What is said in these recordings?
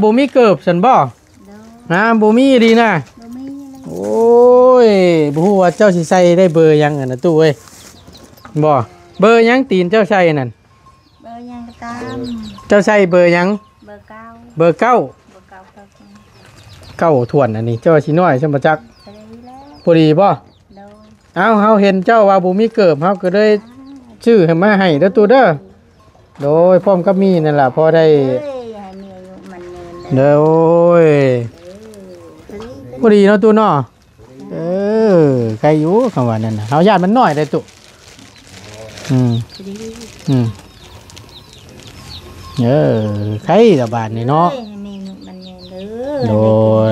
ບໍ່ມີເກີບຊັ້ນບໍ່? ໂດຍ ນະ ບໍ່ມີອີ່ຫຼີນະ. ບໍ່ມີເລີຍ. ໂອ້ຍ ບໍ່ຮູ້ວ່າເຈົ້າຊິໃສ່ໄດ້ເບີຫຍັງຫັ້ນນະຕູ້ເອີຍ. ບໍ່ ເບີຫຍັງຕີນເຈົ້າໃສ່ນັ້ນ? ເບີຫຍັງກໍຕາມ. ເຈົ້າໃສ່ເບີຫຍັງ? ເບີເກົ້າ. ເບີເກົ້າ. ເບີເກົ້າ ເກົ້າ ເກົ້າຖ້ວນ. ອັນນີ້ເຈົ້າວ່າຊິນ້ອຍຊັ້ນບໍ່ຈັກ. ພໍດີແລ້ວ. ພໍດີບໍ່? ໂດຍ. ເອົ້າ ເຮົາເຫັນເຈົ້າວ່າບໍ່ມີເກີບ ເຮົາກໍເລີຍ ອ່າ ຊື້ໃຫ້ ມາໃຫ້ເດີຕູ້ເດີ. ໂດຍ ພ້ອມກັບມີນັ້ນລະ ພໍໄດ້ ເອີຍ ໃຫ້ມີອາຍຸໝັ້ນຍືນເດີ. ໂດຍ ເອີ ພໍດີເນາະຕູ້ເນາະ. ເອີ ໄກຢູ່ ຄຳວ່ານັ້ນນະ ເຮົາຢ້ານມັນນ້ອຍໄດຕູ້. ອືມ ອືມ ເອີ ໄຄລະບາດນີ້ເນາະ. ໂດ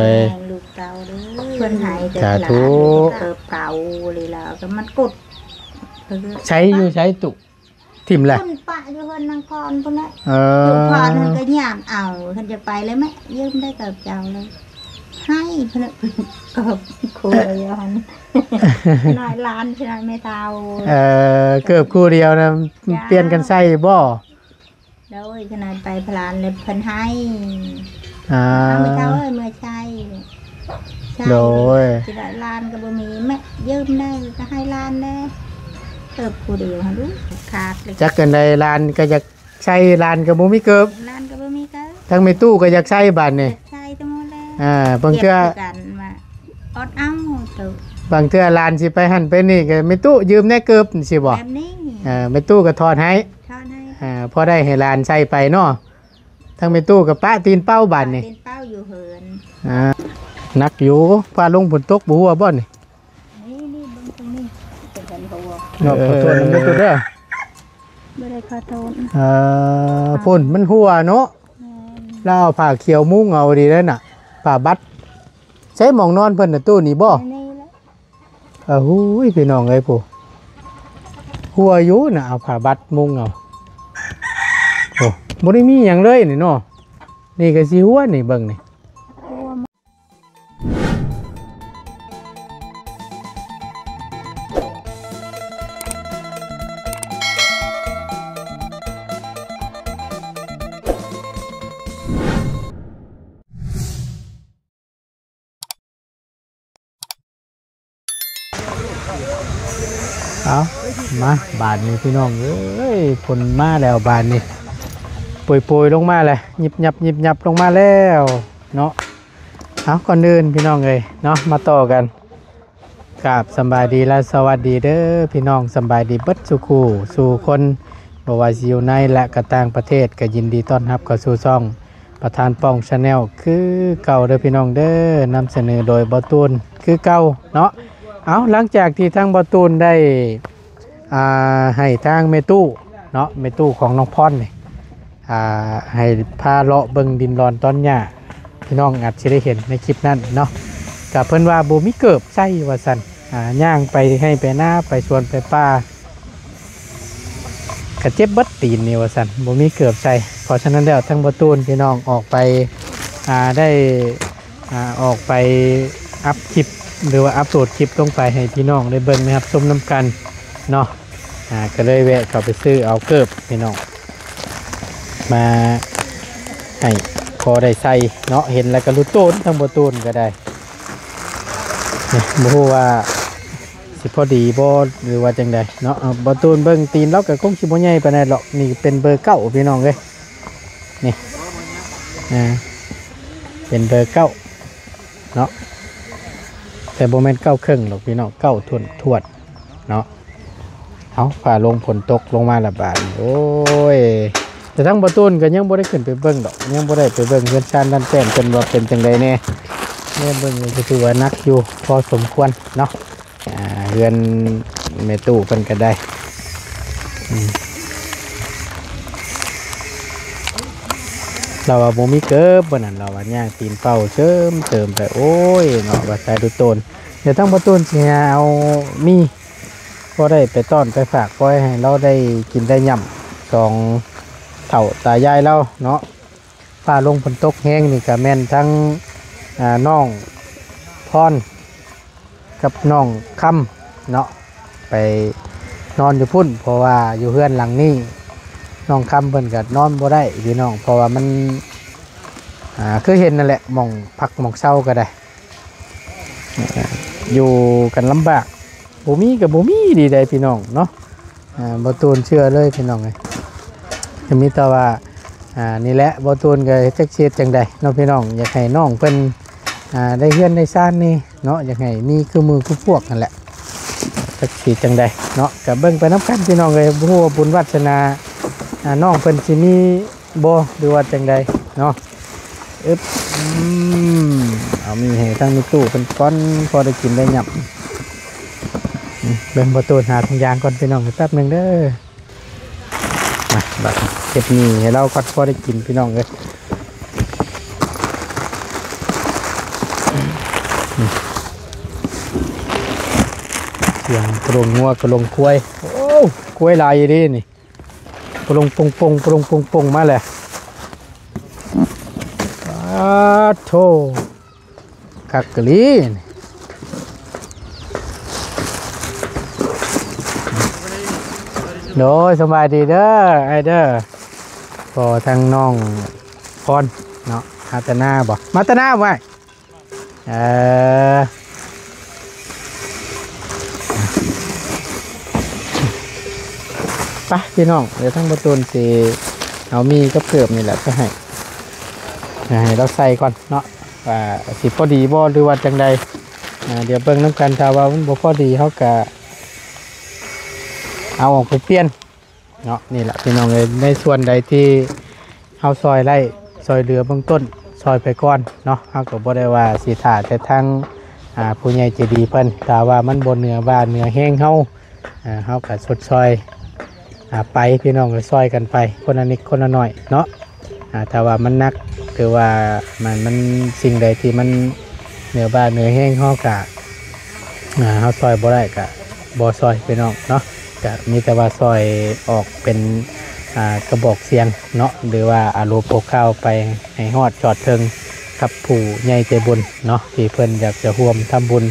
ຍ ລູກເຕົ້າເດີ ເພິ່ນໃຫ້ແຕ່ ສາທຸ ເກີບເກົ່າເລີຍລະ ກໍມັນກົດ ໃຊ້ຢູ່ໃຊ້ຕຸ ຖິ້ມແຫຼະ ເພິ່ນປະຢູ່ເຮືອນນາງພອນພຸ້ນແຫຼະ. ເອີ ຢູ່ພອນຫັ້ນກໍຍາມເອົາ ເພິ່ນຈະໄປແລ້ວ ແມ່ ຢືມໄດ້ເກີບເຈົ້າເລີຍ ໃຫ້ເພິ່ນ ເກີບຄູ່ດຽວຫັ້ນ ນ້ອຍຫຼານ ນ້ອຍແມ່ເຖົ້າ. ເອີ ເກີບຄູ່ດຽວນະ ເຈົ້າ ປ່ຽນກັນໃຊ້ບໍ່? ໂດຍ ຂະໜາດໄປພະລານແລ້ວເພິ່ນໃຫ້ ອ່າ ເອົາແມ່ເຖົ້າເອີຍ ເມືອໃຊ້ ໃຊ້ ໂດຍ ຊິໄດ້ຫຼານກໍບໍ່ມີ ແມ່ຢືມແດ່ ກໍໃຫ້ຫຼານແດ່ ເກີບຄູ່ດຽວຫັ້ນລູກ ຂາດເລີຍ. ຈັກອັນໃດ ຫຼານກໍຢາກໃຊ້ ຫຼານກໍບໍ່ມີເກີບ ຫຼານກໍບໍ່ມີເກີບ ທັງແມ່ຕູ້ກໍຢາກໃຊ້ບາດນີ້ ຢາກໃຊ້ທັງໝົດແລ້ວ. ອ່າ ບາງເທື່ອ ກັນວ່າ ອອດເອົາເຕີບ ບາງເທື່ອຫຼານຊິໄປຫັ້ນໄປນີ້ ກໍແມ່ຕູ້ຢືມແດ່ເກີບ ຈັ່ງຊີ້ບໍ່? ແບບນີ້ ເອີ ແມ່ຕູ້ກໍຖອນໃຫ້ ຖອນໃຫ້ ອ່າ ພໍໄດ້ໃຫ້ຫຼານໃຊ້ໄປເນາະ. ທາງແມ່ຕູ້ກໍປະຕີນເປົ້າບາດນີ້ ປະຕີນເປົ້າຢູ່ເຮືອນ. ອ່າ ໜັກຢູ່ ຟ້າລົງຝົນຕົກບໍ່ຮົ່ວບໍ່ນີ້? ນີ້ ນີ້ ເບິ່ງທາງນີ້ ເປັນກັນບໍ່? ເນາະ ຂໍໂທດນຳແມ່ຕູ້ເດີ ບໍ່ໄດ້ຂໍໂທດ. ເອີ ຝົນມັນຮົ່ວເນາະ. ແມ່ນ ລາວເອົາຜ້າຂຽວມຸງເອົາດີແລ້ວນະ ຜ້າບັດ. ໃຊ້ໝ່ອງນອນເພິ່ນນະຕູ້ນີ້ບໍ່? ນີ້ແຫຼະ. ເອີ ຫູຍ ພີ່ນ້ອງເອີຍ ຜູ້ ຮົ່ວຢູ່ນະ ເອົາຜ້າບັດມຸງເອົາ. ໂອ້ ບໍ່ໄດ້ມີຫຍັງເລີຍນີ້ເນາະ ນີ້ກໍຊິຮົ່ວນີ້ ເບິ່ງນີ້. ເອົາ ມາບາດນີ້ພີ່ນ້ອງເອີຍ ຝົນມາແລ້ວບາດນີ້ ໂປຍໆລົງມາແລ້ວ ຍິບຍັບ ຍິບຍັບລົງມາແລ້ວເນາະ. ເອົາ ກ່ອນອື່ນພີ່ນ້ອງເອີຍເນາະ ມາຕໍ່ກັນ ກາບສຳບາຍດີ ແລະ ສະຫວັດດີເດີພີ່ນ້ອງ ສຳບາຍດີເບິດສູ່ຄູ່ສູ່ຄົນ ບໍ່ວ່າຊິຢູ່ໃນ ແລະ ກໍຕ່າງປະເທດ ກໍຍິນດີຕ້ອນຮັບເຂົ້າສູ່ຊ່ອງ ປະທານປ່ອງ Channel ຄືເກົ່າເດີພີ່ນ້ອງເດີ ນຳສະເໜີໂດຍບ່າວຕູນຄືເກົ່າເນາະ. ເອົາ ຫຼັງຈາກທີ່ທາງບ່າວຕູນໄດ້ ອ່າ ໃຫ້ທາງແມ່ຕູ້ເນາະ ແມ່ຕູ້ຂອງນ້ອງພອນນີ້ ອ່າ ໃຫ້ພາເລາະເບິ່ງດິນດອນຕອນຫຍ້າ ພີ່ນ້ອງອາດຊິໄດ້ເຫັນໃນຄລິບນັ້ນເນາະ ກະເພິ່ນວ່າບໍ່ມີເກີບໃສ່ວ່າຊັ້ນ ອ່າ ຍ່າງໄປໄຮ່ໄປນາ ໄປສວນໄປປ່າ ກະເຈັບເບິດຕີນນີ້ວ່າຊັ້ນ ບໍ່ມີເກີບໃສ່. ເພາະສະນັ້ນແລ້ວ ທາງບ່າວຕູນ ພີ່ນ້ອງ ອອກໄປ ອ່າ ໄດ້ ອ່າ ອອກໄປອັບຄລິບ ຫຼືວ່າອັບໂຫຼດຄລິບລົງໄປໃຫ້ພີ່ນ້ອງໄດ້ເບິ່ງໄດ້ຮັບຊົມນຳກັນເນາະ. ອ່າ ກະເລີຍແວະເຂົ້າໄປຊື້ເອົາເກີບພີ່ນ້ອງ ມາໃຫ້ພໍໄດ້ໃສ່ເນາະ ເຫັນແລ້ວກໍລຸດໂຕນ ທາງບ່າວຕູນກໍໄດ້. ນີ້ ບໍ່ຮູ້ວ່າຊິພໍດີບໍ່ ຫຼືວ່າຈັ່ງໃດເນາະ. ບ່າວຕູນເບິ່ງຕີນລາວກໍຄົງຊິບໍ່ໃຫຍ່ປານໃດດອກ ນີ້ເປັນເບີເກົ້າພີ່ນ້ອງເອີຍ ນີ້ ອ່າ ເປັນເບີເກົ້າເນາະ ແຕ່ບໍ່ແມ່ນເກົ້າເຄິ່ງດອກພີ່ນ້ອງ ເກົ້າຖ້ວນໆເນາະ. ເອົາ ຟ້າລົງຝົນຕົກລົງມາລະບາດນີ້ ໂອ້ຍ ແຕ່ທາງບ່າວຕູນກໍຍັງບໍ່ໄດ້ຂຶ້ນໄປເບິ່ງດອກ ຍັງບໍ່ໄດ້ໄປເບິ່ງເຮືອນຊານດ້ານແປ້ນເພິ່ນວ່າເປັນຈັ່ງໃດແດ່ ແນມເບິ່ງກໍຖືວ່າໜັກຢູ່ພໍສົມຄວນເນາະ. ອ່າ ເຮືອນແມ່ຕູ້ເພິ່ນກໍໄດ້ ອືມ ລາວວ່າບໍ່ມີເກີບ ມື້ນັ້ນລາວວ່າຍ່າງຕີນເປົ່າເສີມເຕີມໄປ ໂອ້ຍເນາະ ວ່າຕາຍດູໂຕນ. ດຽວທາງບ່າວຕູນຊິຫາເອົາມີ ພໍໄດ້ໄປຕ້ອນໄປຝາກ ພໍໃຫ້ລາວໄດ້ກິນໄດ້ຫຍ້ຳ ສອງເຖົ້າຕາຍາຍລາວເນາະ. ຟ້າລົງຝົນຕົກແຮງນີ້ກະແມ່ນທັງ ອ່າ ນ້ອງພອນກັບນ້ອງຄຳເນາະ ໄປນອນຢູ່ພຸ້ນ ເພາະວ່າຢູ່ເຮືອນຫຼັງນີ້ ນ້ອງຄຳເພິ່ນກະນອນບໍ່ໄດ້ພີ່ນ້ອງ ເພາະວ່າມັນ ອ່າ ຄືເຫັນນັ້ນແຫຼະ ໝ່ອງພັກໝ່ອງເຊົາກໍໄດ້ ອ່າ ຢູ່ກັນລຳບາກ ບໍ່ມີກໍບໍ່ມີດີໃດພີ່ນ້ອງເນາະ. ອ່າ ບໍ່ຕູນເຊື່ອເລີຍພີ່ນ້ອງເອີຍ ກໍມີແຕ່ວ່າ ອ່າ ນີ້ແຫຼະ ບໍ່ຕູນກໍເຮັດຈັກຊິເຮັດຈັ່ງໃດເນາະພີ່ນ້ອງ ຢາກໃຫ້ນ້ອງເພິ່ນ ອ່າ ໄດ້ເຮືອນໄດ້ຊານນີ້ເນາະ ຢາກໃຫ້ມີຄືໝູ່ຄືພວກຫັ້ນແຫຼະ ຈັກຊິຈັ່ງໃດເນາະ ກໍເບິ່ງໄປນຳກັນພີ່ນ້ອງເອີຍ ບໍ່ຮູ້ວ່າບຸນວາດສະໜາ ອ່າ ນ້ອງເພິ່ນຊິມີ ບໍ່ ຫຼືວ່າຈັ່ງໃດເນາະ. ອຶບ ອືມ ເອົາມີໃຫ້ທາງແມ່ຕູ້ເພິ່ນກ່ອນ ພໍໄດ້ກິນໄດ້ຫຍັບ. ອືມ ເບິ່ງບໍ່ຕູນຫາຖົງຢາງກ່ອນພີ່ນ້ອງ ແປັບໜຶ່ງເດີ. ມາ ບາດເກັບໝີ່ໃຫ້ລາວກ່ອນ ພໍໄດ້ກິນພີ່ນ້ອງເອີຍ. ສຽງກະລົງງົວກະລົງຄວາຍ ໂອ້ ຄວາຍຫຼາຍອີ່ຫຼີນີ້. ປະລົງປົງປົງ ປະລົງປົງປົງມາແລ້ວ ປາດໂທ້ ຄັກກະລີ. ໂດຍ ສະບາຍດີເດີອ້າຍເດີ ພໍທາງນ້ອງພອນເນາະ ມາແຕ່ນາບໍ ມາແຕ່ນາບໍອ້າຍ? ເອີ ໄປພີ່ນ້ອງ ດຽວທາງບໍ່ຕູນຊິເອົາໝີ່ກັບເກີບນີ້ແຫຼະໄປໃຫ້ ໃຫ້ລາວໃສ່ກ່ອນເນາະ ວ່າຊິພໍດີບໍ່ ຫຼືວ່າຈັ່ງໃດ. ດຽວເບິ່ງນຳກັນ ຖ້າວ່າມັນບໍ່ພໍດີ ເຮົາກະເອົາອອກໄປປ່ຽນ ເນາະ. ນີ້ແຫຼະພີ່ນ້ອງເອີຍ ໃນສ່ວນໃດທີ່ເຮົາຊ່ອຍໄດ້ ຊ່ອຍເຫຼືອເບື້ອງຕົ້ນ ຊ່ອຍໄປກ່ອນເນາະ. ເຮົາກໍບໍ່ໄດ້ວ່າຊິຖ້າແຕ່ທາງ ອ່າ ຜູ້ໃຫຍ່ໃຈດີເພິ່ນ ຖ້າວ່າມັນບໍ່ເໜືອບ່າເໜືອແຮງເຮົາ ອ່າ ເຮົາກໍຊົດຊ່ອຍ ອ່າ ໄປ ພີ່ນ້ອງກໍຊ່ອຍກັນໄປ ຄົນລະນິດຄົນລະໜ້ອຍເນາະ. ອ່າ ຖ້າວ່າມັນໜັກ ຫຼືວ່າມັນ ມັນສິ່ງໃດທີ່ມັນເໜືອບ່າເໜືອແຮງເຮົາກະ ອ່າ ເຮົາຊ່ອຍບໍ່ໄດ້ກະບໍ່ຊ່ອຍພີ່ນ້ອງເນາະ. ກະມີແຕ່ວ່າຊ່ອຍອອກເປັນ ອ່າ ກະບອກສຽງເນາະ ຫຼືວ່າອາໂລໂພຄາວໄປໃຫ້ຮອດຈອດເຖິງກັບຜູ້ໃຫຍ່ໃຈບຸນເນາະ ທີ່ເພິ່ນຢາກຈະຮ່ວມທຳບຸນ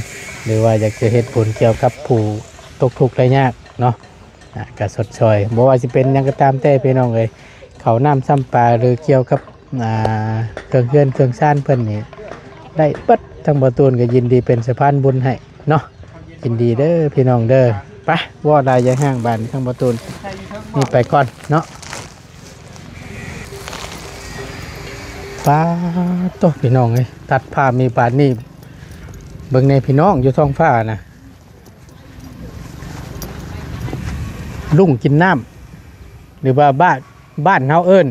ຫຼືວ່າຢາກຈະເຮັດບຸນກ່ຽວກັບຜູ້ຕົກທຸກໄດ້ຍາກເນາະ. ອ່າ ກະຊົດຊ່ອຍ ບໍ່ວ່າຊິເປັນຫຍັງກໍຕາມແຕ່ພີ່ນ້ອງເອີຍ ເຂົ້ານ້ຳຊ້ຳປາ ຫຼືກ່ຽວກັບ ອ່າ ເຄື່ອງເຮືອນເຄື່ອງຊານເພິ່ນນີ້ໄດ້ເບິດ. ທາງບໍ່ຕູນກໍຍິນດີເປັນສະພານບຸນໃຫ້ເນາະ ຍິນດີເດີພີ່ນ້ອງເດີ. ໄປ ເວົ້າຫຼາຍຢ່າຫ້າງ ບາດນີ້ທາງບໍ່ຕູນນີ້ໄປກ່ອນເນາະ. ປາດໂທ້ ພີ່ນ້ອງເອີຍ ຕັດພາບມີບາດນີ້ ເບິ່ງແດ່ພີ່ນ້ອງ ຢູ່ທ້ອງຟ້ານະ ລຸງກິນນ້ຳ ຫຼືວ່າບ້ານ ບ້ານເຮົາເອີ້ນ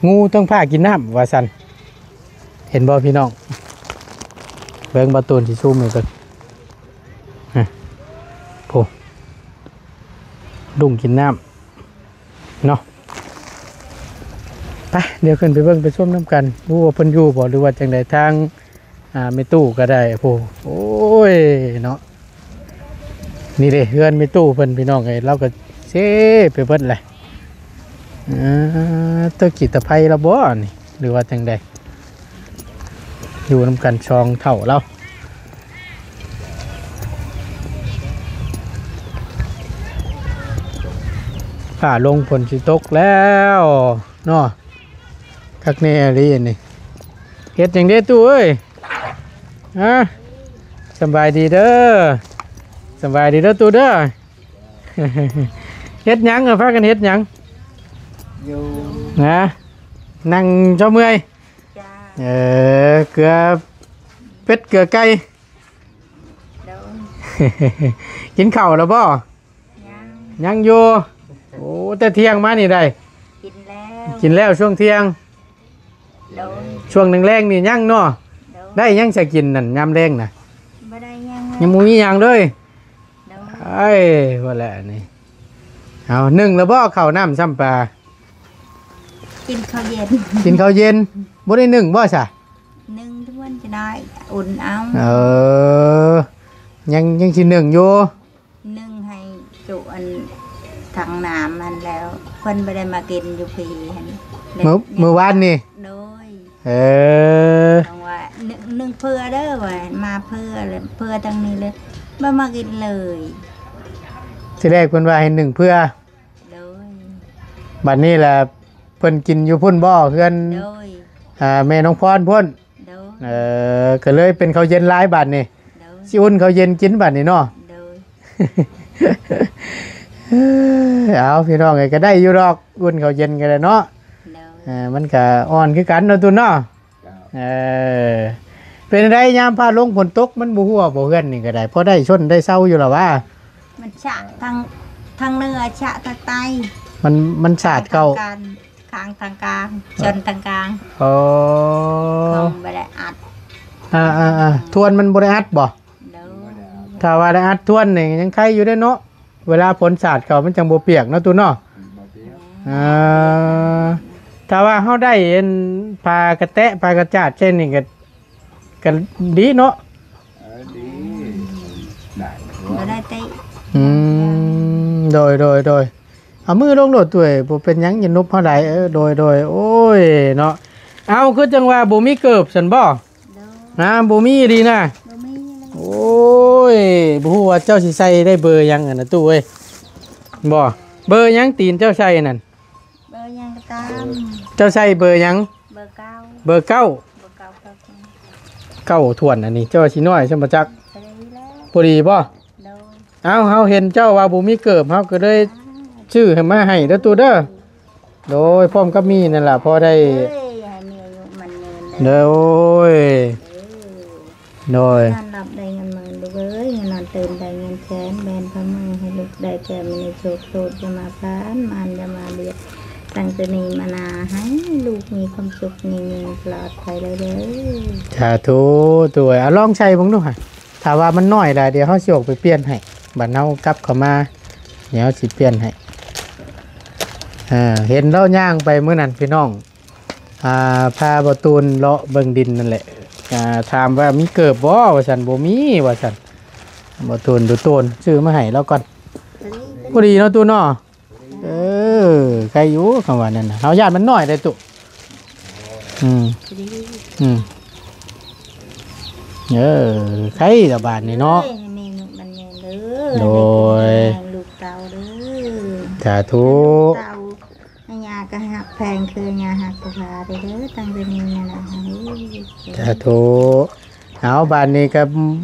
ງູເທິງຟ້າກິນນ້ຳວ່າຊັ້ນ ເຫັນບໍ່ພີ່ນ້ອງ? ເບິ່ງ ບ່າວຕູນຊິຊູມໃຫ້ເບິ່ງ ຮະ ໂອ້ ລຸງກິນນ້ຳເນາະ. ໄປ ດຽວຂຶ້ນໄປເບິ່ງໄປຊົມນຳກັນ ບໍ່ຮູ້ວ່າເພິ່ນຢູ່ບໍ່ ຫຼືວ່າຈັ່ງໃດ ທາງ ອ່າ ແມ່ຕູ້ກໍໄດ້ ໂອ້ ໂອ້ຍເນາະ. ນີ້ເດ້ເຮືອນແມ່ຕູ້ເພິ່ນ ພີ່ນ້ອງເອີຍ ລາວກໍເຊໄປເບິດແຫຼະ. ເອີ ຕົວກີດຕະໄພລາວບໍ່ນີ້ ຫຼືວ່າຈັ່ງໃດ? ຢູ່ນຳກັນສອງເຖົ້າລາວ. ຟ້າລົງ ຝົນຊິຕົກແລ້ວເນາະ. ຄັກແນ່ອີ່ຫຼີນີ້. ເຮັດຫຍັງເດ້ຕູ້ເອີຍ? ຮະ? ສະບາຍດີເດີ. ສະບາຍດີເດີຕູ້ເດີ. ເຮັດຫຍັງ? ເອີ ພາກັນເຮັດຫຍັງ? ຢູ່ ຮະ? ນັ່ງເຊົາເມື່ອຍ? ຈ້າ ເອີ ເກືອເປັດເກືອໄກ່. ໂດຍ ກິນເຂົ້າແລ້ວບໍ່? ຍັງ ຍັງຢູ່. ໂອ້ ແຕ່ທ່ຽງມານີ້ໄດ້ ກິນແລ້ວ ກິນແລ້ວຊ່ວງທ່ຽງ. ໂດຍ ຊ່ວງແລງໆນີ້ຍັງເນາະ. ໂດຍ ໄດ້ຫຍັງຊະກິນນັ້ນຍາມແລງນະ? ບໍ່ໄດ້ຫຍັງ ຍັງບໍ່ມີຫຍັງເລີຍ. ໂດຍ ເອີຍ ວ່າແຫຼະນີ້. ເອົາ ໜຶ້ງແລ້ວບໍ່ເຂົ້ານ້ຳຊ້ຳປາ? ກິນເຂົ້າເຢັນ ກິນເຂົ້າເຢັນ. ບໍ່ໄດ້ໜຶ້ງບໍ່ຊະ? ໜຶ້ງທຸກວັນຈະໄດ້ອຸ່ນເອົາ. ເອີ ຍັງ ຍັງຊິໜຶ້ງຢູ່. ໜຶ້ງໃຫ້ຈຸອັນຖັງນ້ຳຫັ້ນແລ້ວ ເພິ່ນບໍ່ໄດ້ມາກິນຢູ່ພີ້ຫັ້ນ. ມື້ ມື້ວານນີ້? ໂດຍ ເອີ ເພາະວ່າໜຶ້ງ ໜຶ້ງເພື່ອເດີ ວ່າມາເພື່ອ ແລ້ວເພື່ອທາງນີ້ເລີຍ ບໍ່ມາກິນເລີຍ. ທີແລກເພິ່ນວ່າໃຫ້ໜຶ້ງເພື່ອ. ໂດຍ ບັດນີ້ລະເພິ່ນກິນຢູ່ພຸ້ນບໍ່ ເຮືອນ? ໂດຍ ອ່າ ແມ່ນ້ອງພອນພຸ້ນ. ໂດຍ ເອີ ກໍເລີຍເປັນເຂົ້າເຢັນຫຼາຍບາດນີ້. ໂດຍ ຊິອຸ່ນເຂົ້າເຢັນກິນບາດນີ້ເນາະ. ໂດຍ ເອົາ ພີ່ນ້ອງເອີຍ ກໍໄດ້ຢູ່ດອກ ອຸ່ນເຂົ້າເຢັນກໍໄດ້ເນາະ. ໂດຍ ເອີ ມັນກໍອ່ອນຄືກັນເນາະ ຕູ້ເນາະ. ເຈົ້າ ເອີ ເປັນໃດຍາມຟ້າລົງຝົນຕົກ ມັນບໍ່ຮົ່ວບໍ່ ເຮືອນນີ້ກໍໄດ້ ພໍໄດ້ຊົນໄດ້ເຊົາຢູ່ລະຫວາ? ມັນຊະທາງ ທາງເໜືອ ຊະທາງໃຕ້. ມັນ ມັນສາດເຂົ້າ ທາງກາງ ຂ້າງທາງກາງ ຊົນທາງກາງ. ອໍ ຂອງບໍ່ໄດ້ອັດ. ອ່າໆໆ ທວນມັນບໍ່ໄດ້ອັດບໍ່? ໂດຍ ຖ້າວ່າໄດ້ອັດທວນນີ້ຍັງໄຄຢູ່ເດ້ເນາະ ເວລາຝົນສາດເຂົ້າມັນຈັ່ງບໍ່ປຽກເນາະ ຕູ້ເນາະ. ບໍ່ປຽກ. ອ່າ ຖ້າວ່າເຮົາໄດ້ອັນຜ້າກະແຕະ ຜ້າກະຈາດໃສ່ນີ້ກໍ ກໍດີເນາະ. ເອີ ດີ ໄດ້ ບໍ່ໄດ້ເຕະ. ອືມ ໂດຍໆໆ ເອົາມືລົງໂລດ ຕຸ້ຍ ບໍ່ເປັນຫຍັງ ຢ່ານຸບເຮົາໄດ. ເອີ ໂດຍໆ ໂອ້ຍເນາະ. ເອົາ ຄືຈັ່ງວ່າບໍ່ມີເກີບຊັ້ນບໍ່? ໂດຍ ນະ ບໍ່ມີອີ່ຫຼີນະ. ບໍ່ມີເລີຍ. ໂອ້ຍ ບໍ່ຮູ້ວ່າເຈົ້າຊິໃສ່ໄດ້ເບີຫຍັງຫັ້ນນະ ຕູ້ເອີຍ. ບໍ່ ເບີຫຍັງຕີນເຈົ້າໃສ່ນັ້ນ? ເບີຫຍັງກໍຕາມ. ເຈົ້າໃສ່ເບີຫຍັງ? ເບີເກົ້າ. ເບີເກົ້າ. ເບີເກົ້າ ເກົ້າ ເກົ້າຖ້ວນ. ອັນນີ້ເຈົ້າວ່າຊິນ້ອຍຊັ້ນບໍ່ຈັກ. ພໍດີແລ້ວ ພໍດີບໍ່? ໂດຍ ເອົາ ເຮົາເຫັນເຈົ້າວ່າບໍ່ມີເກີບ ເຮົາກໍເລີຍ ອ່າ ຊື້ໃຫ້ ມາໃຫ້ເດີຕູ້ເດີ. ໂດຍ ພ້ອມກັບມີນັ້ນລະ ພໍໄດ້ ເອີຍ ໃຫ້ມີອາຍຸໝັ້ນຍືນເດີ. ໂດຍ ເອີ ໂດຍ ນອນຫຼັບໄດ້ເງິນໝື່ນລູກເອີຍ ນອນຕື່ນໄດ້ເງິນແສນ ແບນພະມືໃຫ້ລູກໄດ້ແກ້ມະນີໂຊກໂຊດ ຢ່າມາຜ່ານມານ ຢ່າມາບຽດ ຕັ້ງແຕ່ນີ້ມາໜ້າ ໃຫ້ລູກມີຄວາມສຸກ ຍິງໆ ປອດໄພເດີ. ສາທຸ ໂດຍ ເອົາລອງໃສ່ເບິ່ງດູຫະ ຖ້າວ່າມັນນ້ອຍລະ ດຽວເຮົາຊິອອກໄປປ່ຽນໃຫ້ ບັດເຮົາກັບເຂົ້າມາ ດຽວເຮົາຊິປ່ຽນໃຫ້. ເອີ ເຫັນລາວຍ່າງໄປມື້ນັ້ນ ພີ່ນ້ອງ ອ່າ ພາບ່າວຕູນເລາະເບິ່ງດິນນັ້ນແຫຼະ ອ່າ ຖາມວ່າມີເກີບບໍ່ວ່າຊັ້ນ. ບໍ່ມີວ່າຊັ້ນ. ບ່າວຕູນ ດູໂຕນ ຊື້ມາໃຫ້ລາວກ່ອນ. ພໍດີເນາະ ຕູ້ເນາະ. ເອີ ໄຄຢູ່ ຄຳວ່ານັ້ນນະ ເຮົາຢ້ານມັນນ້ອຍໄດ໋ຕູ້. ອືມ ອືມ ເອີ ໄຄລະບາດນີ້ເນາະ. ໂດຍ ໃຫ້ມີລູກມັນຍືນເດີ ໂດຍ ໃຫ້ມີລູກເຕົ້າເດີ. ສາທຸ ໃຫ້ລູກເຕົ້າ ໃຫ້ຍ່າກໍຮັກແພງຄືຍ່າຮັກພາເດີ ຕັ້ງແຕ່ນີ້ນະ. ສາທຸ. ເອົາ ບາດນີ້ກໍ ອືມ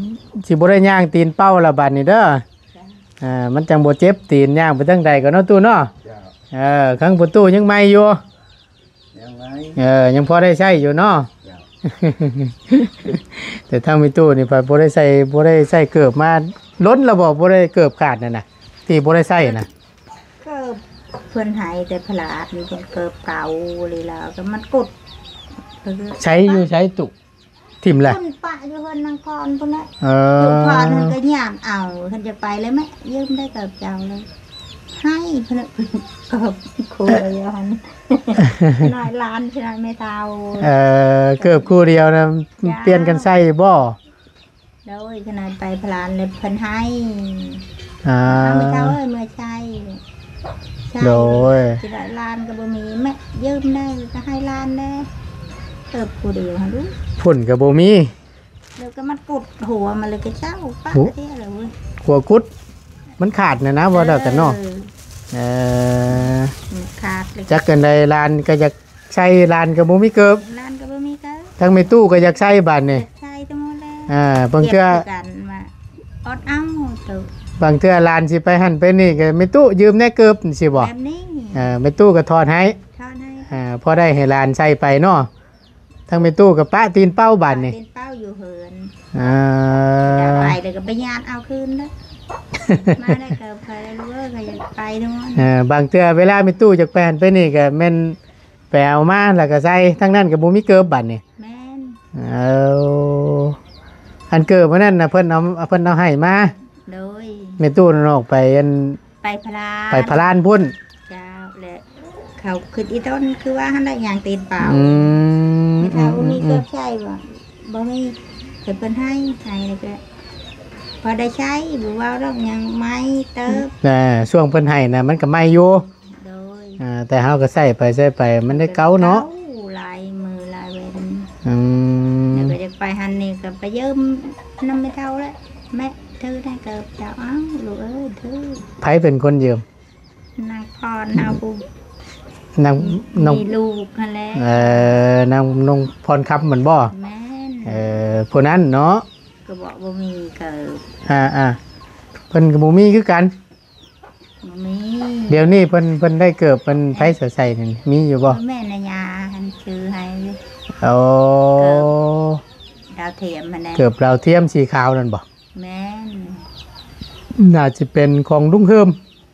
ຊິບໍ່ໄດ້ຍ່າງຕີນເປົ່າລະບາດນີ້ເດີ. ອ່າ ມັນຈັ່ງບໍ່ເຈັບຕີນ ຍ່າງໄປທາງໃດກໍເນາະ ຕູ້ເນາະ. ເຈົ້າ ເອີ ຄັນປະຕູຍັງໃໝ່ຢູ່ ຍັງໃໝ່ ເອີ ຍັງພໍໄດ້ໃຊ້ຢູ່ເນາະ. ເຈົ້າ ແຕ່ທາງແມ່ຕູ້ນີ້ພັດບໍ່ໄດ້ໃສ່ ບໍ່ໄດ້ໃສ່ເກີບມາດົນແລ້ວບໍ່? ບໍ່ໄດ້ເກີບຂາດນັ້ນນະ ທີ່ບໍ່ໄດ້ໃສ່ນະ. ເກີບເພິ່ນໃຫ້ແຕ່ພະລາດນີ້ ເປັນເກີບເກົ່າເລີຍ ແລ້ວກໍມັນກຸດ ໃຊ້ຢູ່ໃສຕູ້? ຖິ້ມແຫຼະ ເພິ່ນປະຢູ່ເຮືອນນາງພອນພຸ້ນແຫຼະ. ເອີ ນາງພອນເພິ່ນກໍຍາມເອົາ ເພິ່ນຈະໄປແລ້ວ ແມ່ຢືມໄດ້ເກີບເຈົ້າເລີຍ ໃຫ້ເພິ່ນ ເກີບຄູ່ດຽວຫັ້ນ ນ້ອຍຫຼານ ນ້ອຍແມ່ເຖົ້າ. ເອີ ເກີບຄູ່ດຽວນະ ເຈົ້າ ປ່ຽນກັນໃສ່ບໍ່? ໂດຍ ຂະໜາດໄປພະລານແລ້ວເພິ່ນໃຫ້. ອ່າ ເອົາແມ່ເຖົ້າເອີຍ ເມືອໃຊ້ ໃຊ້ ໂດຍ ຊິໄດ້ຫຼານກໍບໍ່ມີ ແມ່ຢືມແດ່ ກໍໃຫ້ຫຼານແດ່ ເກີບຄູ່ດຽວຫັ້ນດູ ພຸ້ນກໍບໍ່ມີ ແລ້ວກໍມັນກຸດຫົວມາເລີຍ ກໍເຈົ້າປະເທດເລີຍເວີຍ ຫົວກຸດ ມັນຂາດນະນະ ເວົ້າແລ້ວກັນເນາະ. ເອີ ເອີ ມັນຂາດເລີຍ ຈັກອັນໃດ ຫຼານກໍຢາກ ໃສ່ຫຼານກໍບໍ່ມີເກີບ ຫຼານກໍບໍ່ມີເກີບ ທັງແມ່ຕູ້ກໍຢາກໃສ່ບາດນີ້ ຢາກໃສ່ທັງໝົດແລ້ວ. ອ່າ ບາງເທື່ອ ເກັບຄືກັນວ່າ ອອດເອົາໂຕ ບາງເທື່ອຫຼານຊິໄປຫັ້ນໄປນີ້ ກໍແມ່ຕູ້ຢືມແດ່ເກີບ ຈັ່ງຊີ້ບໍ່? ແບບນີ້ ເອີ ແມ່ຕູ້ກໍຖອນໃຫ້ ຖອນໃຫ້ ອ່າ ພໍໄດ້ໃຫ້ຫຼານໃສ່ໄປເນາະ ທັງແມ່ຕູ້ກໍປະຕີນເປົ້າບາດນີ້ ປະຕີນເປົ້າຢູ່ເຮືອນ. ອ່າ ຢາກໄປແລ້ວກໍໄປຍາດເອົາຄືນເດີ ມາແລ້ວກໍໄປເລີຍ ກໍຢາກໄປນຳ. ເອີ ບາງເທື່ອເວລາແມ່ຕູ້ຢາກໄປຫັ້ນໄປນີ້ ກໍແມ່ນ ໄປເອົາມາແລ້ວກໍໃສ່ ທາງນັ້ນກໍບໍ່ມີເກີບບາດນີ້. ແມ່ນ ເອົາ ອັນເກີບອັນນັ້ນນະ ເພິ່ນເອົາ ເພິ່ນເອົາໃຫ້ມາ. ໂດຍ ແມ່ຕູ້ນັ້ນອອກໄປອັນ ໄປພະລານ ໄປພະລານພຸ້ນ. ເຈົ້າ ແລະ ເຂົາຂຶ້ນອີ່ຕົ້ນ ຄືວ່າຫັ້ນແຫຼະ ຍ່າງຕີນເປົ່າ. ອືມ ແມ່ເຖົ້າ ອືມ ມີເກີບໃສ່ບໍ່? ບໍ່ມີ ເພິ່ນໃຫ້ ໃຫ້ແລ້ວກໍພໍໄດ້ໃຊ້ ບໍ່ເວົ້າດອກ ຍັງໃໝ່ເຕີບ. ແຕ່ຊ່ວງເພິ່ນໃຫ້ນະ ມັນກໍໃໝ່ຢູ່. ໂດຍ ອ່າ ແຕ່ເຮົາກໍໃຊ້ໄປໃຊ້ໄປ ມັນໄດ້ເກົ່າເນາະ ເກົ່າຫຼາຍມື້ຫຼາຍເວັນ. ອືມ ແລ້ວກໍຢາກໄປຫັ້ນນີ້ກໍໄປຢືມນຳແມ່ເຖົ້າແຫຼະ ແມ່ຖືໄດ້ເກີບເຈົ້າ. ອ້າວ ລູກເອີຍ ຖື. ໃຜເປັນຄົນຢືມ? ນາງພອນເຮົາຜູ້ ນາງ ມີ ນ້ອງ ມີລູກຫັ້ນແຫຼະ ເອີ ນາງນ້ອງພອນຄຳແມ່ນບໍ່? ແມ່ນ ເອີ ຜູ້ນັ້ນເນາະ ກໍບອກບໍ່ມີເກີບ ອ່າໆ ເພິ່ນກໍບໍ່ມີຄືກັນ ບໍ່ມີ ດຽວນີ້ເພິ່ນ ເພິ່ນໄດ້ເກີບ ເພິ່ນໃຜໃສ່ນີ້ ມີຢູ່ບໍ່? ແມ່ນນາຍາຫັ້ນຊື້ໃຫ້ຢູ່ ໂອ້ ເກີບດາວທຽມຫັ້ນແຫຼະ ເກີບດາວທຽມສີຂາວນັ້ນບໍ່? ແມ່ນ ໜ້າຈະເປັນຂອງລຸງເຮີມ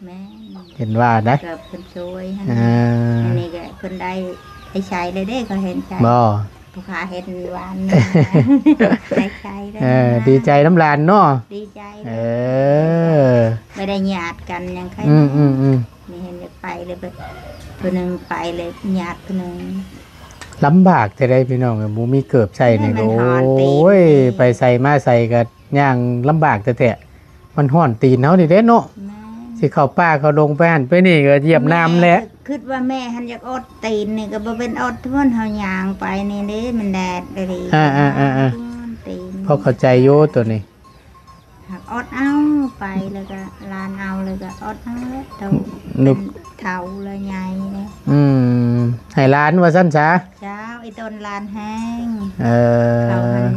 ແມ່ນ ເຫັນວ່າໄດ໋ ເກີບເພິ່ນຊ່ວຍຫັ້ນ ອ່າ ອັນນີ້ກໍເພິ່ນໄດ້ ໄດ້ໃຊ້ແລ້ວເດ້ ເຂົາເຫັນໃຊ້ ບໍ່ ຜູ້ຂ້າເຫັນວານນີ້ ໄດ້ໃຊ້ແລ້ວ ເອີ ນະ ດີໃຈນຳຫຼານເນາະ ດີໃຈ ເອີ ບໍ່ໄດ້ຍາດກັນຫຍັງໃຄ ອືມໆໆ ນີ້ເຫັນຢາກໄປເລີຍ ເພິ່ນ ຜູ້ໜຶ່ງໄປເລີຍຍາດຜູ້ໜຶ່ງ ລຳບາກແທ້ໃດ໋ພີ່ນ້ອງເອີຍ ບໍ່ມີເກີບໃສ່ນີ້ ແມ່ນ ໂອ້ຍ ໄປໃສມາໃສກໍ ຍ່າງລຳບາກແທ້ໆ ມັນຮ້ອນຕີນເຮົານີ້ເດ້ເນາະ ແມ່ນ ຊິເຂົ້າປ່າເຂົ້າດົງໄປຫັ້ນໄປນີ້ກໍຢຽບນ້ຳແຫຼະ ແມ່ຄິດວ່າແມ່ຫັ້ນຢາກອົດຕີນນີ້ກໍບໍ່ເປັນອົດ ເພາະເຮົາຍ່າງໄປນີ້ເດ້ ມັນແດດອີ່ຫຼີ ອ່າໆໆໆ ຮ້ອນຕີນ ພໍເຂົ້າໃຈຢູ່ໂຕນີ້ ຫາກອົດເອົາໄປ ແລ້ວກໍຫຼານເອົາ ແລ້ວກໍອົດເອົາແຫຼະ ໂຕ ເປັນເຖົ້າແລ້ວໃຫຍ່ແລ້ວ ອືມ ໃຫ້ຫຼານວ່າຊັ້ນຊະ ເຈົ້າ ອີ່ຕົນຫຼານແຮງ ເອີ ເຂົາຫັ້ນ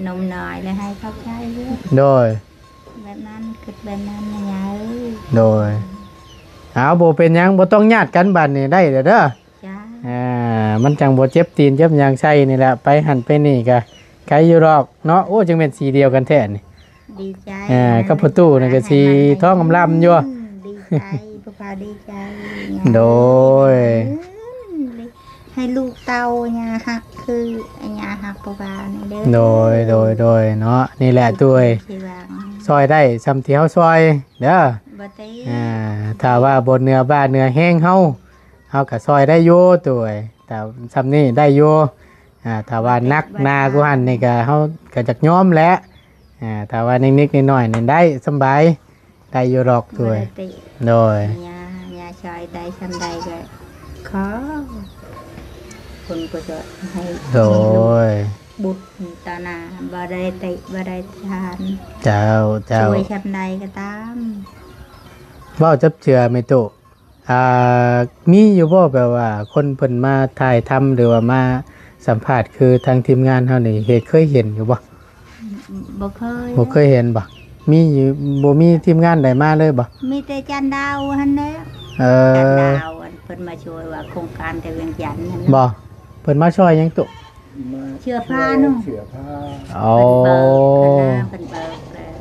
ນົມນ້ອຍແລ້ວໃຫ້ຂອບໃຈຢູ່ ໂດຍ ແບບນັ້ນ ຄິດແບບນັ້ນນະຍາຍເອີຍ ໂດຍ ເອົາ ບໍ່ເປັນຫຍັງ ບໍ່ຕ້ອງຍາດກັນບາດນີ້ ໄດ້ແລ້ວເດີ ເຈົ້າ ອ່າ ມັນຈັ່ງບໍ່ເຈັບຕີນເຈັບຫຍັງໃສ່ນີ້ແຫຼະ ໄປຫັ້ນໄປນີ້ກະໄກຢູ່ດອກເນາະ ໂອ້ ຈັ່ງແມ່ນສີດຽວກັນແທ້ນີ້ ດີໃຈ ອ່າ ກັບພໍ່ຕູ້ນີ້ກໍສີທອງອຳລຳຢູ່ ອືມ ດີໃຈ ພວກເຮົາດີໃຈ ໂດຍ ອືມ ໃຫ້ລູກເຕົ້າຍ່າຮັກຄືຍ່າຮັກພວກເຮົານີ້ເດີ ໂດຍ ໂດຍ ໂດຍເນາະ ນີ້ແຫຼະ ໂດຍ ຊ່ອຍໄດ້ຊ່ຳທີ່ເຮົາຊ່ອຍເດີ ບໍ່ຕິ ອ່າ ຖ້າວ່າບໍ່ເໜືອບ້າເໜືອແຮງເຮົາ ເຮົາກໍຊ່ອຍໄດ້ຢູ່ ໂດຍ ແຕ່ຊ່ຳນີ້ໄດ້ຢູ່ ອ່າ ຖ້າວ່າໜັກໜາກວ່າຫັ້ນນີ້ກໍ ເຮົາກໍຢາກຍອມແຫຼະ ອ່າ ຖ້າວ່ານິດໆໜ້ອຍໆນີ້ໄດ້ສຳບາຍ ໄດ້ຢູ່ດອກ ບໍ່ໄດ້ຕິ ໂດຍ ຍ່າ ຍ່າຊ່ອຍໄດ້ຊ່ຳໃດກໍຂໍ ເພິ່ນກໍຈະໃຫ້ ໂດຍ ບຸນຕາໜ້າ ບໍ່ໄດ້ຕິ ບໍ່ໄດ້ທານ ເຈົ້າ ເຈົ້າ ຊ່ວຍຊ່ຳໃດກໍຕາມ ເວົ້າຈັບເຈື່ອແມ່ຕູ້ ອ່າ ມີຢູ່ບໍ່ ແບບວ່າຄົນເພິ່ນມາຖ່າຍທຳ ຫຼືວ່າມາສຳພາດ ຄືທາງທີມງານເຮົານີ້ ເຫັນ ເຄີຍເຫັນຢູ່ບໍ່? ບໍ່ເຄີຍ ບໍ່ເຄີຍເຫັນບໍ່? ມີຢູ່ ບໍ່ມີທີມງານໃດມາເລີຍບໍ່? ມີແຕ່ຈັນດາວຫັ້ນແຫຼະ ເອີ ຈັນດາວ ອັນເພິ່ນມາຊ່ວຍວ່າໂຄງການແຕ່ວຽງຈັນຫັ້ນ ບໍ່? ເພິ່ນມາຊ່ອຍຫຍັງຕຸ? ເຊື້ອຜ້າເນາະ ເສື້ອຜ້າ ອໍ ເພິ່ນເບີກຫັ້ນນະ ເພິ່ນເບີກແລ້ວ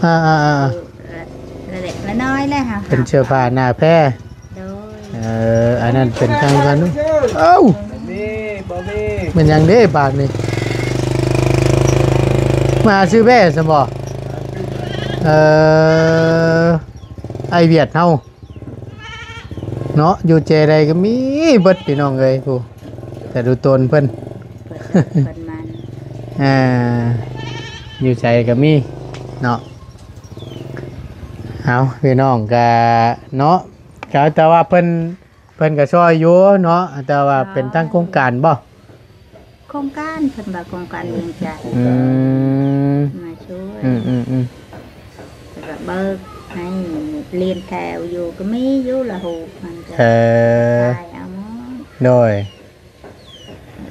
ອ່າໆໆ ເອີ ລະເລັກລະນ້ອຍແຫຼະ ເປັນເສື້ອຜ້າໜ້າແພ ໂດຍ ເອີ ອັນນັ້ນເປັນທາງການ ເອົ້າ ແມ່ນຫຍັງເດ້ບາດນີ້ ມາຊື້ແບ້ຊັ້ນບໍ່? ເອີ ອ້າຍຫວຽດເຮົາ ເນາະ ຢູ່ແຈໃດກໍມີເບິດພີ່ນ້ອງເອີຍ ຜູ້ ແຕ່ດູຕົນເພິ່ນ ເພິ່ນ ເພິ່ນມັນ ອ່າ ຢູ່ໃສກໍມີເນາະ ເອົາ ພີ່ນ້ອງກໍເນາະ ກໍແຕ່ວ່າເພິ່ນ ເພິ່ນກໍຊ່ອຍຢູ່ເນາະ ແຕ່ວ່າເປັນທາງໂຄງການບໍ່? ໂຄງການ ເພິ່ນວ່າໂຄງການວຽງຈັນ ອືມ ມາຊ່ວຍ ອືມໆໆ ແລ້ວກໍເບີກໃຫ້ລຽນແຖວຢູ່ ກໍມີຢູ່ລະໂຫບມັນກໍ ເອີ ຂາຍເອົາໝົດ ໂດຍ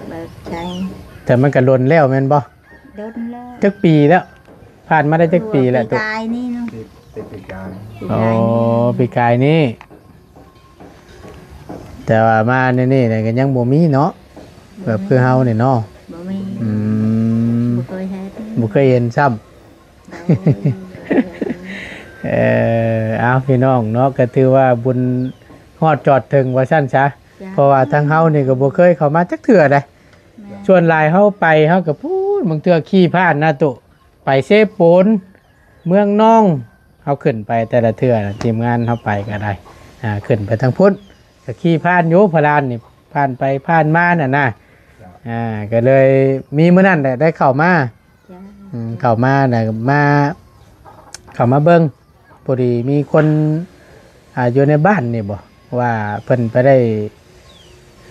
ເບີກໃຊ້ ແຕ່ມັນກໍດົນແລ້ວແມ່ນບໍ່? ດົນແລ້ວ ຈັກປີແລ້ວ? ຜ່ານມາໄດ້ຈັກປີແລ້ວ? ປີກາຍນີ້ເນາະ ປີ ປີກາຍ ປີກາຍນີ້ ອໍ ປີກາຍນີ້ ແຕ່ວ່າມາໃນນີ້ນະກໍຍັງບໍ່ມີເນາະ ແບບຄືເຮົານີ້ເນາະ ບໍ່ມີ ອືມ ບໍ່ເຄີຍເຫັນ ບໍ່ເຄີຍເຫັນຊ້ຳ ໂດຍ ເອີ ເອົາ ພີ່ນ້ອງເນາະ ກໍຖືວ່າບຸນຮອດຈອດເຖິງວ່າຊັ້ນຊະ ເຈົ້າ ເພາະວ່າທາງເຮົານີ້ກໍບໍ່ເຄີຍເຂົ້າມາຈັກເທື່ອໃດ໋ ແມ່ນ ສ່ວນຫຼາຍເຮົາໄປ ເຮົາກໍພຸ້ນ ບາງເທື່ອຂີ່ຜ່ານນະຕຸ ໄປເຊໂປນ ເມືອງນອງ ເຮົາຂຶ້ນໄປແຕ່ລະເທື່ອນະ ທີມງານເຮົາໄປກໍໄດ້ ອ່າ ຂຶ້ນໄປທາງພຸ້ນ ກໍຂີ່ຜ່ານຢູ່ ພະລານນີ້ ຜ່ານໄປຜ່ານມານັ້ນນະ ອ່າ ກໍເລີຍມີມື້ນັ້ນແຫຼະ ໄດ້ເຂົ້າມາ ເຈົ້າ ອືມ ເຂົ້າມານະ ມາ ເຂົ້າມາເບິ່ງ ພໍດີມີຄົນ ອ່າ ຢູ່ໃນບ້ານນີ້ບໍ່ ວ່າເພິ່ນໄປໄດ້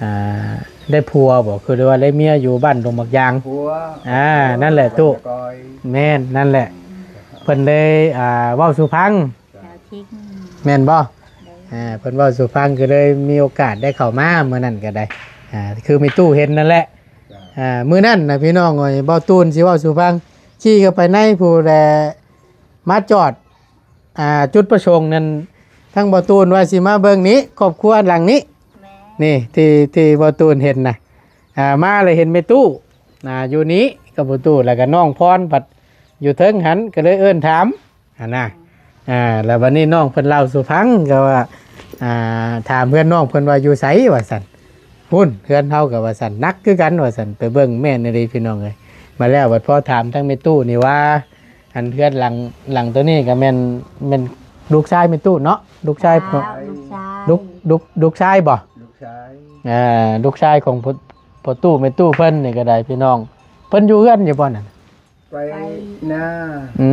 ອ່າ ໄດ້ຜົວບໍ່ ຄື ຫຼືວ່າໄດ້ເມຍຢູ່ບ້ານດົງໝາກຢາງ ຜົວ ອ່າ ນັ້ນແຫຼະຕຸ ແມ່ນ ນັ້ນແຫຼະ ເພິ່ນໄດ້ ອ່າ ເວົ້າສູ່ຟັງ ແມ່ນບໍ່? ອ່າ ເພິ່ນເວົ້າສູ່ຟັງ ກໍເລີຍມີໂອກາດໄດ້ເຂົ້າມາມື້ນັ້ນກໍໄດ້ ອ່າ ຄືແມ່ຕູ້ເຫັນນັ້ນແຫຼະ ອ່າ ມື້ນັ້ນນະພີ່ນ້ອງເອີຍ ບ່າວຕູນຊິເວົ້າສູ່ຟັງ ຂີ່ເຂົ້າໄປໃນພຸ້ນແຫຼະ ມາຈອດ ອ່າ ຈຸດປະສົງນັ້ນ ທັງບ່າວຕູນວ່າຊິມາເບິ່ງນີ້ ຄອບຄົວຫຼັງນີ້ ແມ່ນ ນີ້ ທີ່ ທີ່ບ່າວຕູນເຫັນນະ ອ່າ ມາແລ້ວເຫັນແມ່ຕູ້ ອ່າ ຢູ່ນີ້ກັບພໍ່ຕູ້ ແລ້ວກໍນ້ອງພອນພັດຢູ່ເທິງຫັ້ນ ກໍເລີຍເອີ້ນຖາມຫັ້ນນະ. ອ່າ ແລ້ວບັດນີ້ນ້ອງເພິ່ນເລົ່າສູ່ຟັງ ກໍວ່າ ອ່າ ຖາມເພື່ອນນ້ອງເພິ່ນວ່າຢູ່ໃສວ່າຊັ້ນ ພຸ້ນເຮືອນເຮົາກໍວ່າຊັ້ນ ໜັກຄືກັນວ່າຊັ້ນ ໄປເບິ່ງແມ່ນອີ່ຫຼີພີ່ນ້ອງເອີຍ. ມາແລ້ວບັດພໍຖາມທາງແມ່ຕູ້ນີ້ວ່າ ອັນເຮືອນຫຼັງ ຫຼັງໂຕນີ້ກໍແມ່ນ ແມ່ນລູກຊາຍແມ່ຕູ້ເນາະ ລູກຊາຍ ເຈົ້າ ລູກຊາຍ ລູກ ລູກ ລູກຊາຍບໍ່? ລູກຊາຍ ເອີ ລູກຊາຍຂອງພໍ່ ພໍ່ຕູ້ແມ່ຕູ້ເພິ່ນນີ້ກໍໄດ້ພີ່ນ້ອງ ເພິ່ນຢູ່ເຮືອນຢູ່ບໍ່ນັ້ນ? ໄປ ໄປນາ ອື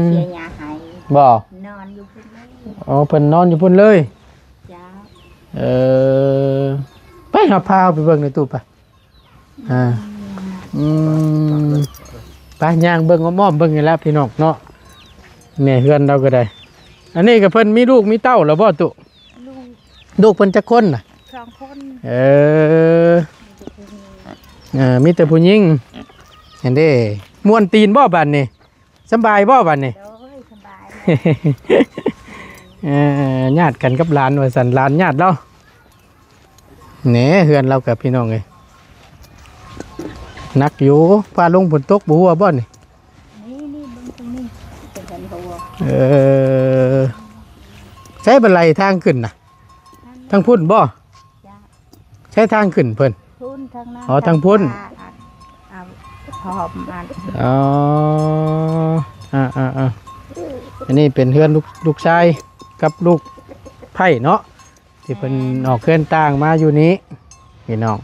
ມ ເສຍຫຍ້າໃຫ້ ບໍ່? ນອນຢູ່ພຸ້ນເລີຍ ອໍ ເພິ່ນນອນຢູ່ພຸ້ນເລີຍ ເຈົ້າ ເອີ ໄປ ເຮົາພາເຮົາໄປເບິ່ງໃນຕູ້ໄປ ອ່າ ອືມ ໄປຍ່າງເບິ່ງອ້ອມໆເບິ່ງນີ້ແຫຼະພີ່ນ້ອງເນາະ ແມ່ເຮືອນລາວກໍໄດ້. ອັນນີ້ກໍເພິ່ນມີລູກມີເຕົ້າແລ້ວບໍ່ຕູ້? ລູກ ລູກເພິ່ນຈັກຄົນນະ? ສອງຄົນ ເອີ ມີແຕ່ຜູ້ຍິງ ເອີ ມີແຕ່ຜູ້ຍິງ ເຫັນເດ້ ມ່ວນຕີນບໍ່ບັດນີ້? ສຳບາຍບໍ່ບັດນີ້? ໂດຍ ສຳບາຍ ເອີ ຍາດກັນກັບຫຼານວ່າຊັ້ນ ຫຼານຍາດລາວ. ແໜ ເຮືອນລາວກໍພີ່ນ້ອງເອີຍ ໜັກຢູ່ ຟ້າລົງຝົນຕົກບໍ່ຮົ່ວບໍ່ນີ້? ນີ້ ນີ້ເບິ່ງຕົງນີ້ ເປັນເຮືອນຮົ່ວ ເອີ ໃຊ້ບັນໄດທາງຂຶ້ນນະ? ທາງພຸ້ນບໍ່? ເຈົ້າ ໃຊ້ທາງຂຶ້ນເພິ່ນ? ພຸ້ນ ທາງນັ້ນ ອໍ ທາງພຸ້ນ ອັນ ເອົາ ຫອມອັນ ອໍ ອ່າໆໆ ອັນນີ້ເປັນເຮືອນລູກ ລູກຊາຍກັບລູກໃພ້ເນາະ ທີ່ເພິ່ນ ແມ່ນ ອອກເຮືອນຕ່າງມາຢູ່ນີ້ພີ່ນ້ອງ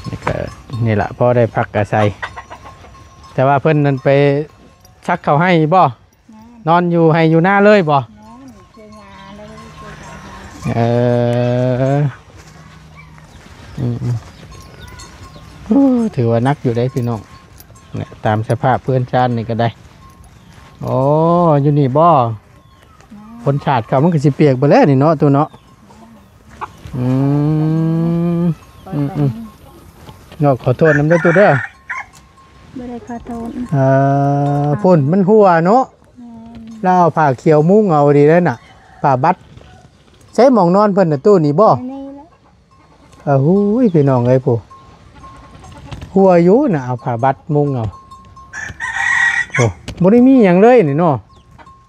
ນີ້ກໍ ນີ້ລະ ພໍໄດ້ພັກອາໄສ ແຕ່ວ່າເພິ່ນນັ້ນໄປສັກເຂົ້າໄຮ່ບໍ່? ແມ່ນ ນອນຢູ່ໄຮ່ຢູ່ນາເລີຍບໍ່? ແມ່ນ ເສຍຫຍ້າເລີຍ ເສຍຫຍ້າ ເອີ ອືມໆ ໂອ້ ຖືວ່າໜັກຢູ່ເດ້ພີ່ນ້ອງ ແຫຼະ ຕາມສະພາບເຮືອນຊານນີ້ກໍໄດ້. ໂອ້ ຢູ່ນີ້ບໍ່? ແມ່ນ ຝົນສາດເຂົ້າມັນກໍຊິປຽກເບິດແລ້ວນີ້ເນາະ ຕູ້ເນາະ ອືມ ອືມໆ ເນາະ ຂໍໂທດນຳເດີຕູ້ເດີ ບໍ່ໄດ້ຂໍໂທດ ເອີ ຝົນມັນຮົ່ວເນາະ ແມ່ນ ລາວເອົາຜ້າຂຽວມຸງເອົາດີໄດ້ນະ ຜ້າບັດ ໃຊ້ໝ່ອງນອນເພິ່ນນະຕູ້ນີ້ບໍ່? ນີ້ແຫຼະ ເອີ ຫູຍ ພີ່ນ້ອງເອີຍ ຜູ້ ຮົ່ວຢູ່ນະ ເອົາຜ້າບັດມຸງເອົາ ໂອ້ ບໍ່ໄດ້ມີຫຍັງເລີຍນີ້ເນາະ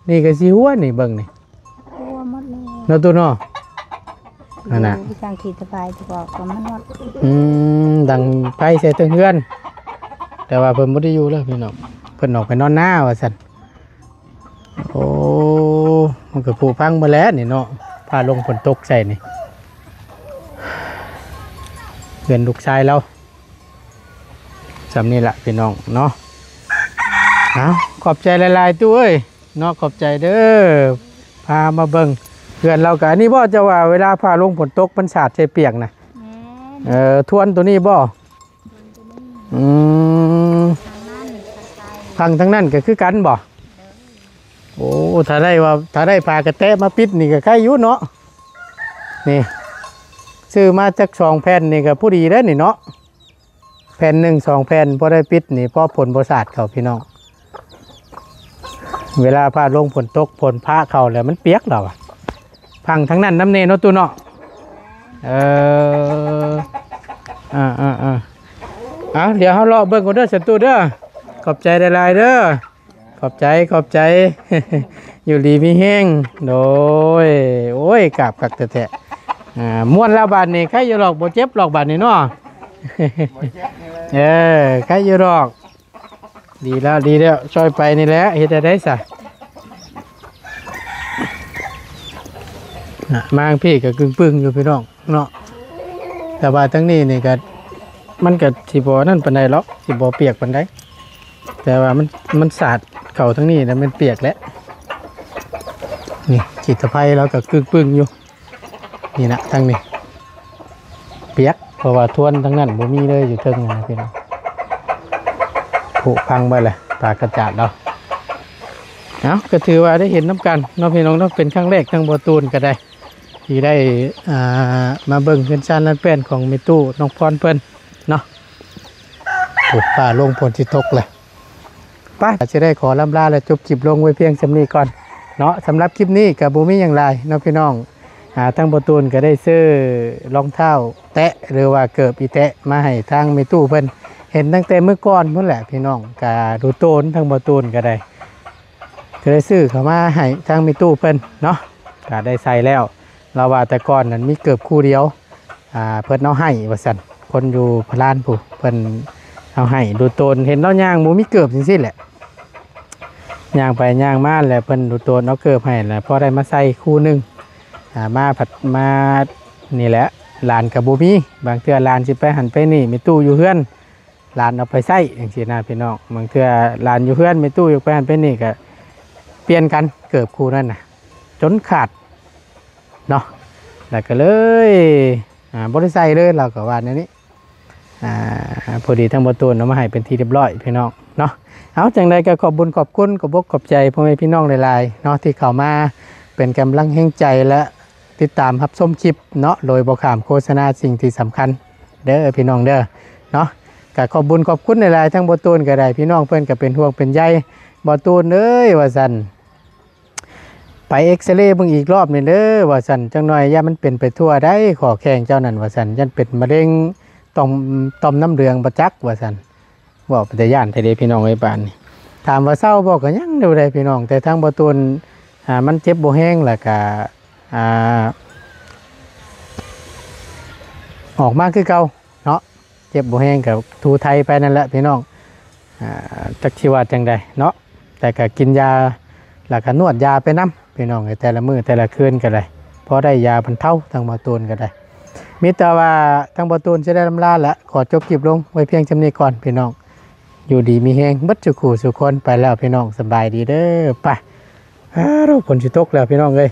ນີ້ກໍຊິຮົ່ວນີ້ ເບິ່ງນີ້ ຮົ່ວໝົດເລີຍ ເນາະຕູ້ເນາະ ນັ້ນນະ ຢູ່ທາງຂີ້ຕະໄບທີ່ບອກກໍມັນໝົດ ອືມ ດັງໄຟໃສ່ເທິງເຮືອນ ແຕ່ວ່າເພິ່ນບໍ່ໄດ້ຢູ່ເລີຍພີ່ນ້ອງ ເພິ່ນອອກໄປນອນນາວ່າຊັ້ນ. ໂອ້ ມັນກໍຜຸພັງໝົດແລ້ວນີ້ເນາະ ຟ້າລົງຝົນຕົກໃສ່ນີ້ ເຮືອນລູກຊາຍລາວ ສ່ຳນີ້ລະພີ່ນ້ອງເນາະ ເອົາ ຂອບໃຈຫຼາຍໆ ຕູ້ເອີຍ ເນາະ ຂອບໃຈເດີ ພາມາເບິ່ງເຮືອນລາວກະ ອັນນີ້ບໍ່ ເຈົ້າວ່າເວລາຟ້າລົງຝົນຕົກມັນສາດໃສ່ປຽກນະ? ແມ່ນ ເອີ ທວນໂຕນີ້ບໍ່? ອືມ ທາງນັ້ນ ຝັ່ງທາງນັ້ນກໍຄືກັນບໍ່? ໂອ້ ຖ້າໄດ້ວ່າ ຖ້າໄດ້ຜ້າກະແຕະມາປິດນີ້ກໍໄຄຢູ່ເນາະ ນີ້ ຊື້ມາຈັກສອງແຜ່ນນີ້ກໍພໍດີແລ້ວນີ້ເນາະ ແຜ່ນໜຶ່ງສອງແຜ່ນ ພໍໄດ້ປິດນີ້ ພໍຝົນບໍ່ສາດເຂົ້າພີ່ນ້ອງ ເວລາຟ້າລົງຝົນຕົກ ຝົນພະເຂົ້າແລ້ວມັນປຽກລາວ ຝັ່ງທາງນັ້ນນຳແດ່ເນາະຕູ້ເນາະ ເອີ ອ່າໆໆ ເອົາ ດຽວເຮົາເລາະເບິ່ງກ່ອນເດີ ສັນຕູເດີ ຂອບໃຈຫຼາຍໆເດີ ຂອບໃຈ ຂອບໃຈ ຢູ່ດີມີແຮງ ໂດຍ ໂອ້ຍ ກາບຄັກແທ້ໆ ອ່າ ມ່ວນແລ້ວບາດນີ້ ໄຄຢູ່ດອກ ບໍ່ເຈັບດອກບາດນີ້ເນາະ ບໍ່ເຈັບເລີຍ ເອີ ໄຄຢູ່ດອກ ດີແລ້ວ ດີແລ້ວ ຊ່ອຍໄປນີ້ແຫຼະ ເຮັດແນວໃດຊະ ນະ ມາທາງພີ້ກໍກຶ້ງປຶ້ງຢູ່ພີ່ນ້ອງເນາະ ແຕ່ວ່າທາງນີ້ນີ້ກໍ ມັນກໍຊິບໍ່ນັ້ນປານໃດດອກ ຊິບໍ່ປຽກປານໃດ ແຕ່ວ່າມັນ ມັນສາດເຂົ້າທາງນີ້ແລ້ວມັນປຽກແຫຼະ ນີ້ ຂີ້ຕະໄພລາວກໍກຶ້ງປຶ້ງຢູ່ ນີ້ນະ ທາງນີ້ປຽກ ເພາະວ່າທວນທາງນັ້ນບໍ່ມີເລີຍ ຢູ່ເທິງນັ້ນນະພີ່ນ້ອງ ຜຸພັງໄປແລ້ວ ປາກະຈາດລາວ ເອົາ ກໍຖືວ່າໄດ້ເຫັນນຳກັນເນາະພີ່ນ້ອງເນາະ ເປັນຄັ້ງແລກທາງບໍ່ຕູນກໍໄດ້ ທີ່ໄດ້ ອ່າ ມາເບິ່ງເຮືອນຊານລານແປ້ນຂອງແມ່ຕູ້ນ້ອງພອນເພິ່ນເນາະ. ໂອ້ ຟ້າລົງ ຝົນຊິຕົກແລ້ວ. ໄປ ຊິໄດ້ຂໍລ່ຳລາ ແລະ ຈົບຄລິບລົງໄວ້ພຽງສ່ຳນີ້ກ່ອນເນາະ. ສຳລັບຄລິບນີ້ກໍບໍ່ມີຫຍັງຫຼາຍເນາະພີ່ນ້ອງ. ອ່າ ທາງບໍ່ຕູນກໍໄດ້ຊື້ລອງເທົ້າແຕະ ຫຼືວ່າເກີບອີແຕະມາໃຫ້ທາງແມ່ຕູ້ເພິ່ນ ເຫັນຕັ້ງແຕ່ມື້ກ່ອນພຸ້ນແຫຼະພີ່ນ້ອງ. ກະດູໂຕນ ທາງບໍ່ຕູນກໍໄດ້ ກໍໄດ້ຊື້ເຂົ້າມາໃຫ້ທາງແມ່ຕູ້ເພິ່ນເນາະ ກໍໄດ້ໃສ່ແລ້ວ. ລາວວ່າແຕ່ກ່ອນນັ້ນມີເກີບຄູ່ດຽວ ອ່າ ເພິ່ນເອົາໃຫ້ວ່າຊັ້ນ ຄົນຢູ່ພະລານຜູ້ ເພິ່ນເອົາໃຫ້ດູໂຕນ. ເຫັນລາວຍ່າງບໍ່ມີເກີບຈັ່ງຊີ້ແຫຼະ ຍ່າງໄປຍ່າງມາແລ້ວ ເພິ່ນດູໂຕນເອົາເກີບໃຫ້ ແລ້ວພໍໄດ້ມາໃສ່ຄູ່ໜຶ່ງ. ອ່າ ມາພັດມານີ້ແຫຼະ ຫຼານກໍບໍ່ມີ. ບາງເທື່ອຫຼານຊິໄປຫັ້ນໄປນີ້ ແມ່ຕູ້ຢູ່ເຮືອນ ຫຼານເອົາໄປໃຊ້ຈັ່ງຊີ້ນະພີ່ນ້ອງ. ບາງເທື່ອຫຼານຢູ່ເຮືອນ ແມ່ຕູ້ຢາກໄປຫັ້ນໄປນີ້ ກໍປ່ຽນກັນ ເກີບຄູ່ນັ້ນນະ ຈົນຂາດເນາະ ແລ້ວກໍເລີຍ ອ່າ ບໍ່ໄດ້ໃສ່ເລີຍ ລາວກໍວ່າແນວນີ້. ອ່າ ພໍດີທາງບໍ່ຕູນເອົາມາໃຫ້ເປັນທີ່ຮຽບຮ້ອຍພີ່ນ້ອງເນາະ. ເອົາ ຈັ່ງໃດກໍຂອບບຸນຂອບຄຸນ ຂອບອົກຂອບໃຈພໍ່ແມ່ພີ່ນ້ອງຫຼາຍໆເນາະ ທີ່ເຂົ້າມາເປັນກຳລັງແຮງໃຈ ແລະ ຕິດຕາມຮັບຊົມຄລິບເນາະ ໂດຍບໍ່ຂ້າມໂຄສະນາ. ສິ່ງທີ່ສຳຄັນເດີພີ່ນ້ອງເດີເນາະ ກໍຂອບບຸນຂອບຄຸນຫຼາຍໆ ທາງບໍ່ຕູນກໍໄດ້ ພີ່ນ້ອງເພິ່ນກໍເປັນຫ່ວງເປັນໃຍ. ບໍ່ຕູນເອີຍ ວ່າຊັ້ນ ໄປເອັກຊະເລເບິ່ງອີກລອບນີ້ເດີ ວ່າຊັ້ນ. ຈັກໜ່ອຍຢ້ານມັນເປັນໄປທົ່ວໄດ໋ ຂໍ້ແຂ້ງເຈົ້ານັ້ນ ວ່າຊັ້ນ ຢ້ານເປັນມະເຮັງຕ່ອມ ຕ່ອມນ້ຳເຫຼືອງບໍ່ຈັກ ວ່າຊັ້ນ. ເວົ້າເປັນຕາຢ້ານແທ້ເດພີ່ນ້ອງເອີຍ ບາດນີ້. ຖາມວ່າເຊົາບໍ່ ກໍຍັງຢູ່ໄດ໋ພີ່ນ້ອງ ແຕ່ທາງບໍ່ຕູນ ອ່າ ມັນເຈັບບໍ່ແຮງ ແລ້ວກໍ ອ່າ ອອກມາຄືເກົ່າເນາະ. ເຈັບບໍ່ແຮງກໍຖູໄຖໄປນັ້ນແຫຼະພີ່ນ້ອງ. ອ່າ ຈັກຊິວ່າຈັ່ງໃດເນາະ ແຕ່ກໍກິນຢາ ແລ້ວກໍນວດຢາໄປນຳພີ່ນ້ອງເອີຍ ແຕ່ລະມື້ແຕ່ລະຄືນກໍໄດ້ ພໍໄດ້ຢາບັນເທົາ. ທາງບໍ່ຕູນກໍໄດ້ ມີແຕ່ວ່າທາງບໍ່ຕູນຊິໄດ້ລ່ຳລາ ແລະ ຂໍຈົບຄລິບລົງໄວ້ພຽງສ່ຳນີ້ກ່ອນພີ່ນ້ອງ. ຢູ່ດີມີແຮງເບິດສູ່ຄູ່ສູ່ຄົນ. ໄປແລ້ວພີ່ນ້ອງ ສະບາຍດີເດີ. ໄປ ອ້າ ຝົນຊິຕົກແລ້ວພີ່ນ້ອງເອີຍ.